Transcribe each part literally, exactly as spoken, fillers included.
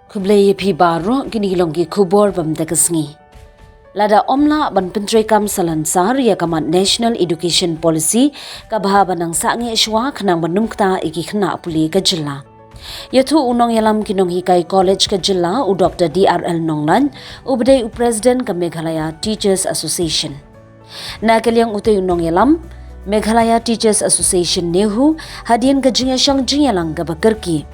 Khublei ïa phi baroh, kine ki long ki khubor ba mynta ka sngi. Lada ym lah ban pyntreikam salansar ïa ka mat National Education Policy, kaba ha ba nang sangeh shuwa khnang ban ym ktah ïa ki khynnah pule ka jylla. Ïathuh u nongïalam ki nonghikai college ka jylla u Doctor D R L Nonglait, u ba dei u president ka Meghalaya Teachers Association. Na ka liang utei u nongïalam Meghalaya Teachers Association NEHU, hadien ka jingïashong jingïalang kaba kyrkieh,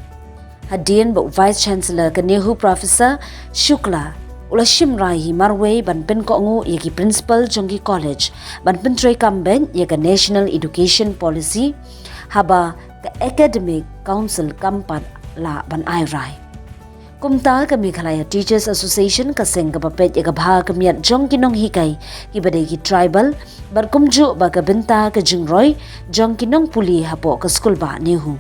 hadien ba u Vice Chancellor ka NEHU Professor Shukla u la shim rai hi marwei ban pynkohnguh ïa ki principal jong ki college ban pyntreikam beit ïa ka National Education Policy, haba ka Academic Council kam pat lah ban ai rai. Kumta ka Meghalaya Teachers Association, ka seng kaba peit ïa ka bha ka miat jong ki nonghikai kiba dei ki tribal, bad kumjuh bad ka bynta ka jingroi jong ki nongpule hapoh ka skulbah NEHU,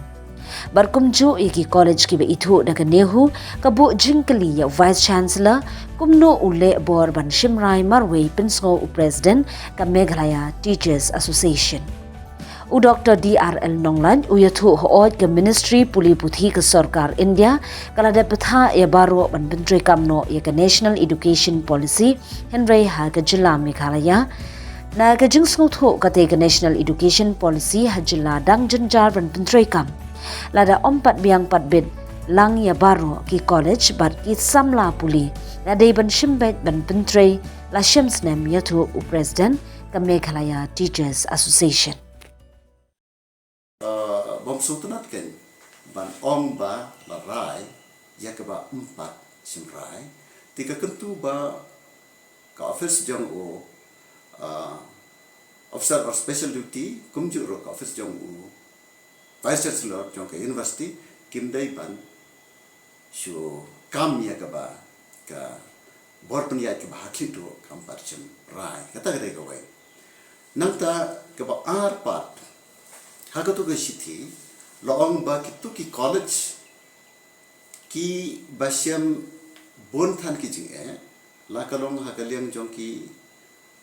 bad kumjuh ïa ki college kiba ithuh da ka NEHU, ka buh jingkylli ïa u Vice Chancellor kumno u leh bor ban shim rai marwei, pynsngew u president ka Meghalaya Teachers Association. U Doctor D R L Nonglait u ïathuh, hooid ka Ministry Pule Puthi ka Sorkar India ka la dep bthah ïa baroh ban pyntreikam noh ïa ka National Education Policy, hynrei ha ka jylla Meghalaya, na ka jingsngewthuh, katei ka National Education Policy ha jylla dang jynjar ban pyntreikam. Lada ym pat biang pat bit lang ïa baroh ki college bad ki samla pule, la dei ban shim beit ban pyntrei la shem snem, ïathuh u president ka Meghalaya Teachers Association. Uh, bym sngewtynnat kein ban ong ba la rai ïa kaba ym pat shim rai. Te ka kyntu ba ka office jong u, uh, Officer of Special Duty, kumjuh ruh ka office jong u Vice Chancellor jong ka university, kim dei ban shu kam ïa kaba ka bor pynïaid kaba ha khlieh duh kam pat shim rai. Kata ka dei kawei. Nangta kaba ar pat, ha kato ka shithi la ong ba kito ki college kiba shem bun than ki jingeh, la ka long ha ka liang jong ki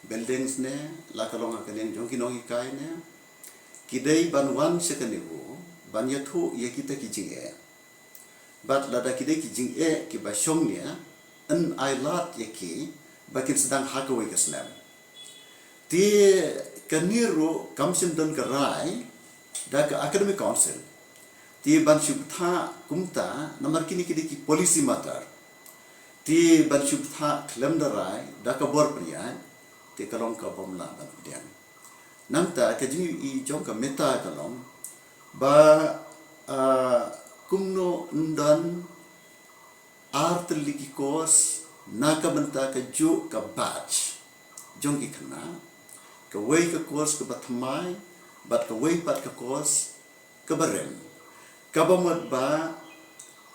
buildings ne, la ka long ha ka liang jong ki nonghikai ne, ki dei ban wan sha ka NEHU ban ïathuh ïa kita ki jingeh. Bad lada ki dei ki jingeh kiba shong nia, yn ai lad ïa ki ba kin sdang ha kawei ka snem. Te kane ruh kam shym don ka rai da ka Academic Council te ban shu bthah kumta, namar kine ki dei ki policy matter. Te ban shu bthah khlem da rai da ka bor pynïaid, te ka long ka bym lah ban pdiang. Nangta ka jingïohi jong ka MEHTA ka long ba, ah, kumno yn don ar tylli ki course na ka bynta kajuh ka batch jong ki khynnah, kawei ka course kaba thymmai bad kawei pat ka course kaba rim. Kaba mut ba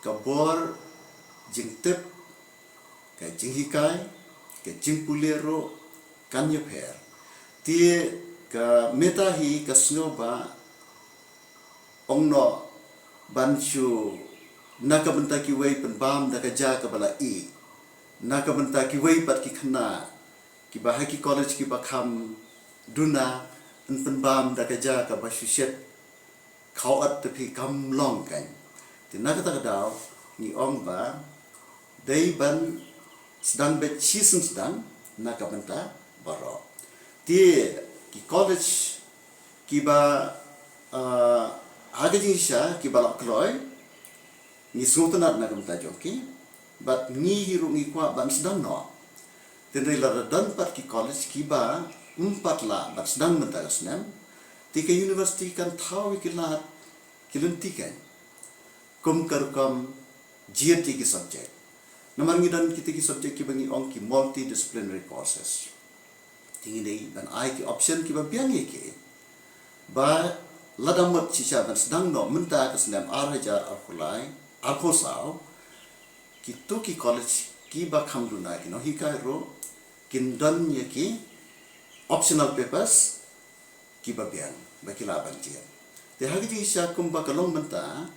ka bor jingtip, ka jinghikai, ka jingpule ruh kan ïapher. Te ka MEHTA hi ka sngew ba ong noh ban shu na ka bynta kiwei pynbam da ka jaka ba la ih, na ka bynta kiwei pat ki khynnah kiba ha ki college kiba kham duna yn pynbam da ka jaka ba shu shet khaw at te phi kam long kein. Te na kata ka daw ngi ong ba dei ban sdang beit shisien sdang na ka bynta baroh. Te ki college kiba, ah, ha ka jingshisha kiba la kloi, ngi sngewtynnat na ka bynta jong ki, bad ngi hi ruh ngi kwah ban sdang noh. Tynrai lada don pat ki college kiba ym pat lah ban sdang mynta ka snem, te ka university kan thaw ïa ki lad ki lynti kein kum ka rukom jied ïa ki subject. Namar ngi don kita ki subject kiba ngi ong ki multidisciplinary courses. Te ngi dei ban ai ki option kiba biang ïa ki, ba lada mut shisha ban sdang noh mynta ka snem ar hajar arphew lai, arphew saw, kito ki college kiba kham duna ki nonghikai ruh kin don ïa ki optional papers kiba biang ba ki lah ban jied. Te ha ka jingshisha kumba ka long mynta,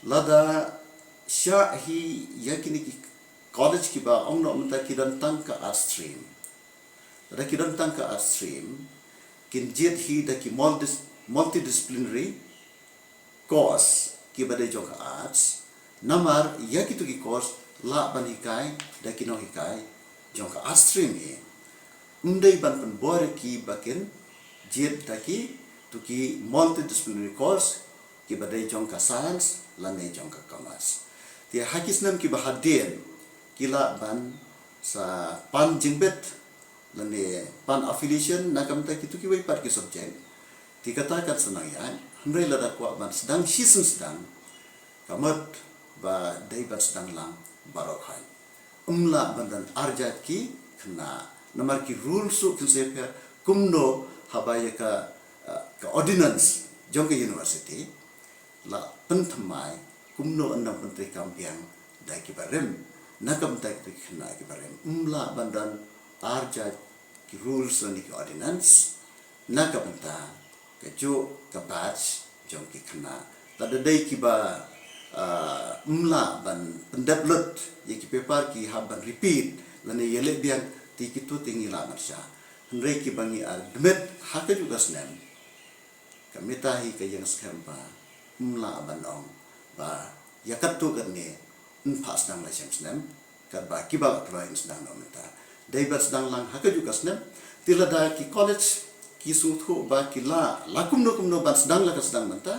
lada shah hi ïa kine ki college kiba ong noh mynta ki don tang ka arts stream, lada ki don tang ka arts stream, kin jied hi da ki multis-, multidisciplinary course kiba dei jong ka arts. Namar ïa kito ki course lah ban hikai da ki nonghikai jong ka art stream hi. Ym dei ban pynbor ïa ki ba kin jied da ki tu ki multidisciplinary course ki ba dei jong ka science lane jong ka commerce. Te ha ki snem ki ba hadien ki lah ban sa pan jingbit lane pan affiliation na ka bynta ki tu ki wei pat ki subject. Te kata kan sa nang ïaid, hynrei lada kwah ban sdang shisien sdang, ka mut ba dei ban sdang lang baroh hi. Ym lah ban don arjat ki khynnah. Namar ki rules ruh kin sa pher kumno haba ïa ka, uh, ka ordinance jong ka university la pynthymmai kumno yn nang pyntreikam biang da ki barim. Na ka bynta ki khynnah ki barim ym lah ban don arjat ki rules lane ki ordinance na ka bynta kajuh ka batch jong ki khynnah. Lada dei ki ba, ah, ym lah ban pyndep lut ïa ki paper, ki hap ban repeat lane ïaleh biang, te kito te ngi lah ban shah. Hynrei ki ba ngi admit ha kajuh ka snem, ka mita hi ka ïeng skhem ba ym lah ban ong ba ïa katto katne yn phah sdang la shem snem, katba ki ba la kloi yn sdang noh mynta. Dei ban sdang lang ha kajuh ka snem. Te lada ki college ki sngewthuh ba ki lah la kumno kumno ban sdang la ka sdang mynta,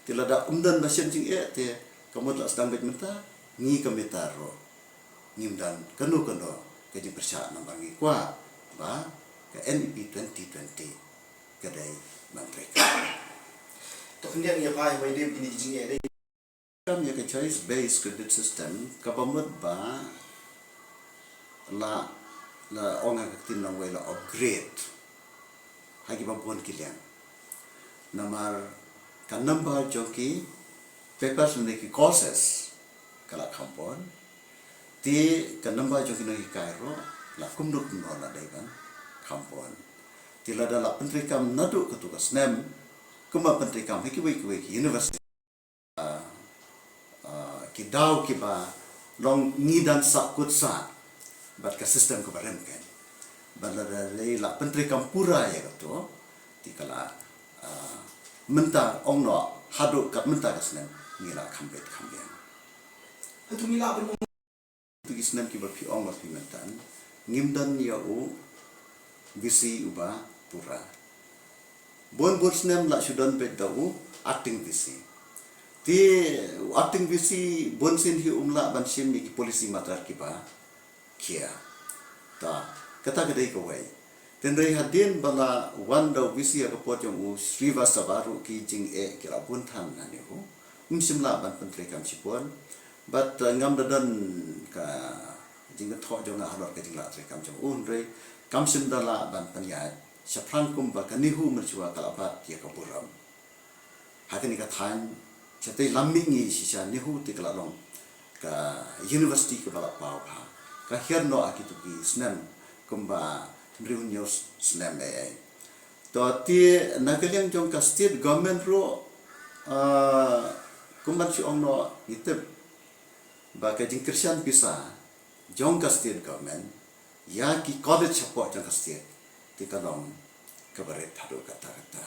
te lada ym don ba shem jingeh te ka mut la sdang beit mynta, ngi ka mita ruh ngim don kano kano ka jingpyrshah namar ngi kwah ba ka N E P twenty twenty ka dei ban treikam. To khyndiat ïa phi ba ïadei bad kine ki jingeh dei kam ïa ka choice based credit system, kaba mut ba la, la ong ha ka ktien nongwei la upgrade ha kiba bun ki liang. Namar ka number jong ki papers lane ki courses ka la kham bun, te ka number jong ki nonghikai ruh la kumno kumno la dei ban kham bun. Te lada la pyntreikam naduh katu ka snem kumba pyntreikam ha kiwei kiwei ki university, ah, ah, ki daw kiba long ngi dang sah kut sah bad ka system kaba rem kein. Bad lada dei la pyntreikam pura ïa kato, te ka la, ah, mynta ong noh haduh kat mynta ka snem ngi la kham beit kham biang. Hato ngi lah ban ong tu ki snem kiba phi ong ba phi mynta ngim don ïa u V C uba pura. Bun bun snem la shu don beit da u acting V C. Te u acting V C bun sien hi um lah ban shim ïa ki policy matter kiba khia. Ta, kata ka dei kawei. Hynrei hadien ba la wan da u V C ha ka por jong u Srivastava ruh ki jingeh ki la bun than na NEHU. Ym shym lah ban pyntreikam shibun. Bad, eh, ngam da don ka jingkynthoh jong nga halor ka jinglah treikam jong u, hynrei kam shym da lah ban pynïaid shaphrang kumba ka NEHU mynshuwa ka la bat ïa ka burom. Ha kane ka thaiñ, shatei lam mihngi shisha NEHU te ka la long ka university kaba la paw bha. Ka hiar noh ha kitu ki snem kumba hynriew hynñiew snem ei ei. To te na ka liang jong ka state government ruh, ah, kumban shu ong noh ngi tip ba ka jingkyrshan pisa jong ka state government ïa ki college shapoh jong ka state te ka long kaba rit haduh katta katta.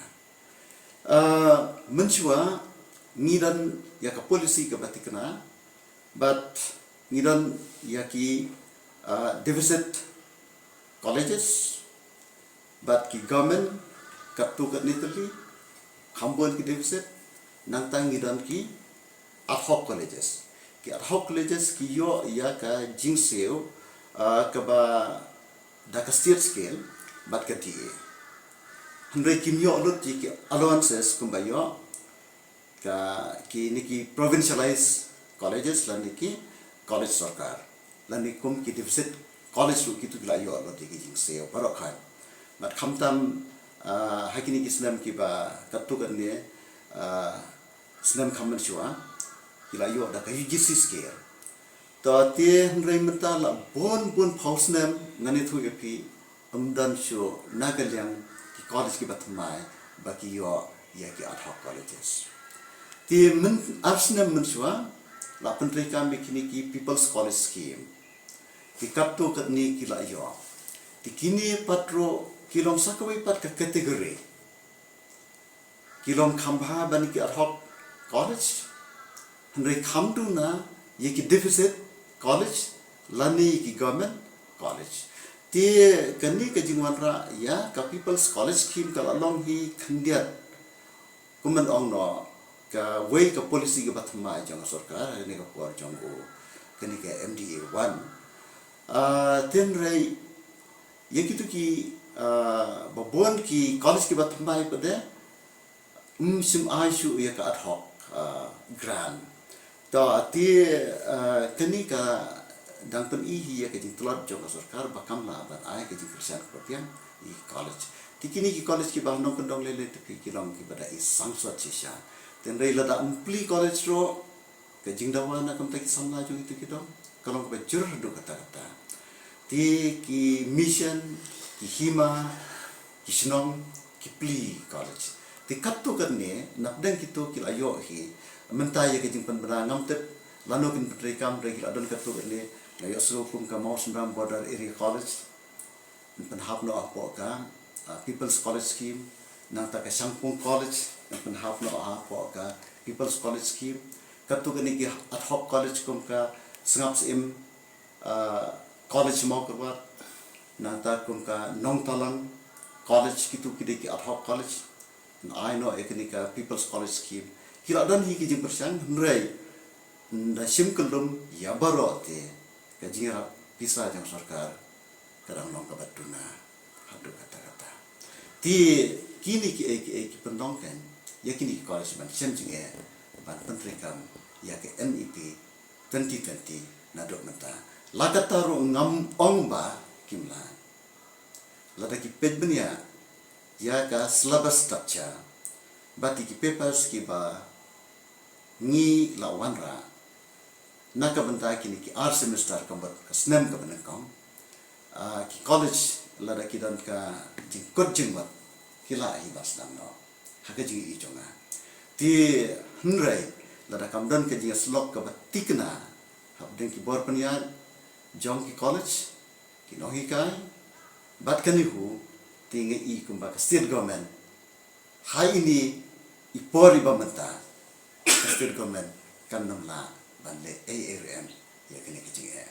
Ah, mynshuwa ngi don ïa ka policy kaba thikna bad ngi don ïa ki, ah, deficit colleges bad ki government katto katne tylli, kham bun ki deficit, nangta ngi don ki ad hoc colleges. Ki ad hoc colleges ki ïoh ïa ka jingsiew, ah, kaba da ka state scale bad ka D A. Hynrei kim ïoh lut ïa ki allowances kumba ïoh ka, kine ki provincialized colleges lane ki college sorkar, lane kum ki deficit college ruh kitu ki la ïoh lut ïa ki jingsiew baroh khan. Bad khamtam, ah, ha kine ki snem kiba katto katne, ah, snem kham mynshuwa ki la ïoh da ka U G C scale. To te hynrei mynta la bun bun phew snem ngan ïathuh ïa phi, ym don shuh na ka liang ki college kiba thymmai ba ki ïoh ïa ki ad hoc colleges. Te myn, ar snem mynshuwa la pyntreikam ïa kine ki People's College Scheme. Te katto katne ki la ïoh. Te kine pat ruh ki long sa kawei pat ka category. Ki long kham bha ban ïa ki ad hoc college, hynrei kham duna ïa ki deficit College lane ki government college. Te kane ka jingwanrah ïa ka People's College Scheme ka la long hi khyndiat, kumba ong noh, kawei ka policy kaba thymmai jong ka sorkar ha kane ka por jong u, kane ka M D A one. Ah, hynrei ïa kito ki, ah, ba bun ki college kiba thymmai pat de, ym shym ai shuh ïa ka ad hoc, ah, grant. To, te, ah, kane ka dang pyni hi ïa ka jingtlot jong ka sorkar ba kam lah ban ai ka jingkyrshan kaba biang ïa ki college. Te kine ki college kiba ha nongkyndong lei lei te ki long kiba da i sangsot shisha. Hynrei lada ym plie college ruh, ka jingdawa na ka bynta ki samla jong kito ki dong ka long kaba jur haduh katta katta. Te ki mission, ki hima, ki shnong ki plie college. Te katto katne napdeng kito ki la ïoh hi. Mynta ïa ka jingpynbna ngam tip lano kin pyntreikam, hynrei ki la don katto katne. Nga ïohsngew kum ka Mawsynram Border Area College, yn pynhap noh hapoh ka, ah, People's College Scheme. Nangta ka Shangpung College yn pynhap noh hapoh ka People's College Scheme. Katto katne ki ad hoc college kum ka Sngap Syiem, ah, College Mawkyrwat, nangta kum ka Nongtalang College, kito ki dei ki ad hoc college. Yn ai noh ïa kane ka People's College Scheme. Ki la don hi ki jingpyrshang, hynrei ynda shim kyllum ïa baroh te ka jingïarap pisa jong sorkar ka dang long kaba duna haduh katta katta. Te kine kiei kiei ki pynlong kein ïa kine ki college ban shem jingeh ban pyntreikam ïa ka N E P twenty twenty naduh mynta. La katta ruh ngam ong ba kim lah. Lada ki peit bniah ïa ka syllabus structure bad ïa ki papers kiba ngi la wanrah na ka bynta kine ki ar semester ka mut ka snem kaba nyngkong, ah, ki college lada ki don ka jingkut jingmut ki lah hi ban sdang noh ha ka jingïohi jong nga. Te hynrei lada kam don ka jingïasyllok kaba thikna hapdeng ki bor pynïaid jong ki college, ki nonghikai bad kane hi, te nga i kumba ka state government ha ine i por iba mynta ka state government kan ym lah ban leh ei ei ruh em ïa kane ka jingeh.